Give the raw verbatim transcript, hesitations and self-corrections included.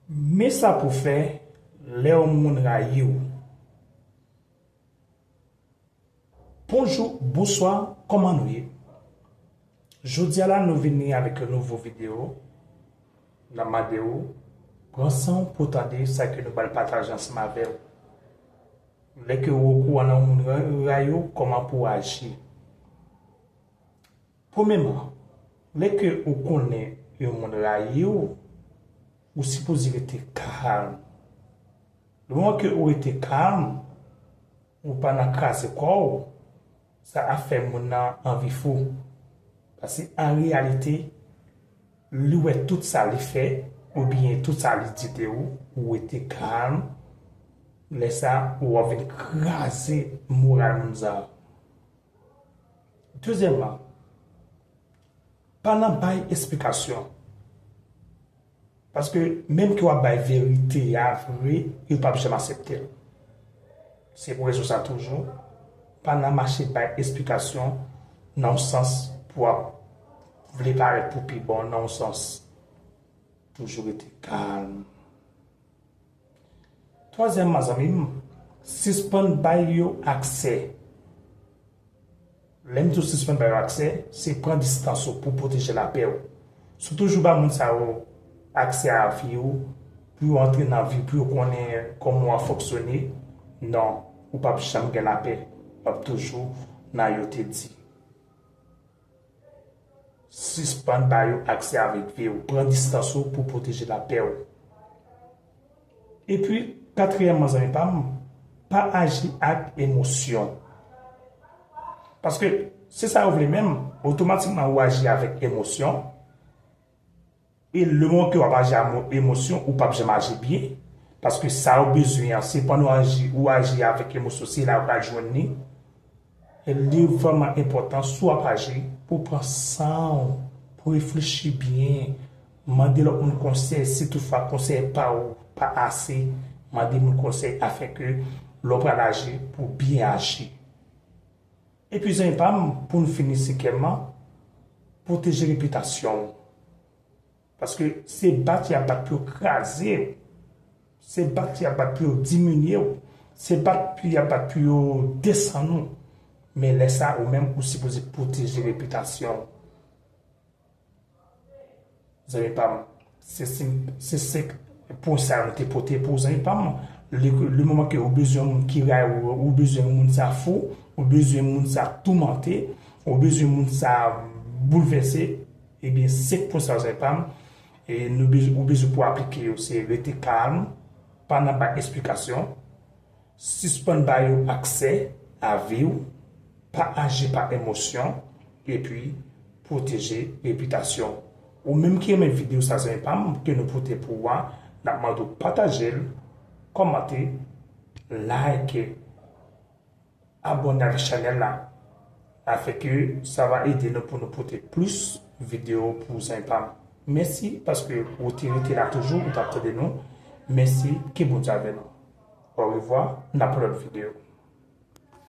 Men sa pou fè lè yon moun rayi w. Bonjou, bonswa, kòman nou ye? Jodi a la, nou vini avèk yon nouvo videyo. N ap mande w, pran san w pou w tande sa ke nou pral pataje ansanm avè w. Lè ke w okouran nan yon moun ra-, rayi w, kòman pou w aji? Premyèman, lè ke ou konnen yon moun rayi w, ou sipoze rete kalm. Lemoman ke ou rete kalm, ou pa nan kraze kò w, sa ap fè moun nan anvi fou. Paske an reyalite, li wè tout sa li fè, oubyen tout sa li di de ou, ou rete kalm. Lè sa, ou ap vin kraze moral moun sa. Dezyèmman, pa nan bay esplikasyon. Paske menm ke w ap bay verite a vre, yo p ap janm aksepte l. Se pou rezon sa toujou, pa nan mache bay esplikasyon nan yon sans pou w ap vle parèt pou pi bon, nan yon sans. Toujou rete kalm. Twazyèmman, zanmi m, sispann bay yo aksè. Lè m di w sispann bay yo aksè, se pran distans ou pou pwoteje lapè w. Si w toujou ba moun sa yo aksè a vi w, pou yo antre nan vi w, pou yo konnen kòman w ap fonksyone, non, ou p ap janm gen lapè. W ap toujou nan yo te di. Sispann ba yo aksè avèk vi w. Pran distans ou pou pwoteje lapè w. Epi, katriyèmman, zanmi pa m, pa aji ak emosyon. Paske se sa yo vle menm, otomatikman ou aji avèk emosyon. E lemoman ke w ap aji ak mo-, emosyon, ou p ap janm aji byen. Paske sa ou bezwen an, se pandan w aji, ou aji avèk emosyon, se la ou pral jwenn li. E li vrèman enpòtan, si w ap aji, pou w pran san w, pou w reflechi byen, mande lòt moun konsèy, si toutfwa konsèy pa w pa ase, mande moun konsèy afin ke lè w pral aji, pou w byen aji. Epi, zanmi pa m, pou n fini senkyèmman, pwoteje repitasyon w. Paske se bat y ap bat pou yo kraze w. Se bat y ap bat pou yo diminye w. Se bat y ap bat pou yo desann ou. Men lè sa, ou menm, ou sipoze pwoteje repitasyon w. Zanmi pa m, se senk, se senk pwen sa nou te pote pou w, zanmi pa m. Le, lemoman ke ou bezwen yon moun ki rayi w, ou bezwen yon moun sa fou, ou bezwen yon moun sa toumante, ou bezwen yon moun sa boulvèse, ebyen, senk pwen sa yo, zanmi pa m, e nou bez-, ou bezwen pou aplike yo, se rete kalm, pa nan bay esplikasyon, sispann ba yo aksè a vi w, pa aji pa emosyon, epi pwoteje repitasyon w. Ou menm ki renmen videyo sa, zanmi pa m, ke nou pote pou ou a, n ap mande w pataje l, kòmante, like, abòne avèk chanèl la, afin ke sa va ede nou pou nou pote plis videyo pou zanmi pa m. Mèsi paske ou te rete la toujou, ou t ap tande nou. Mèsi, ke Bondye avè nou. Orevwa, n ap wè lòt videyo.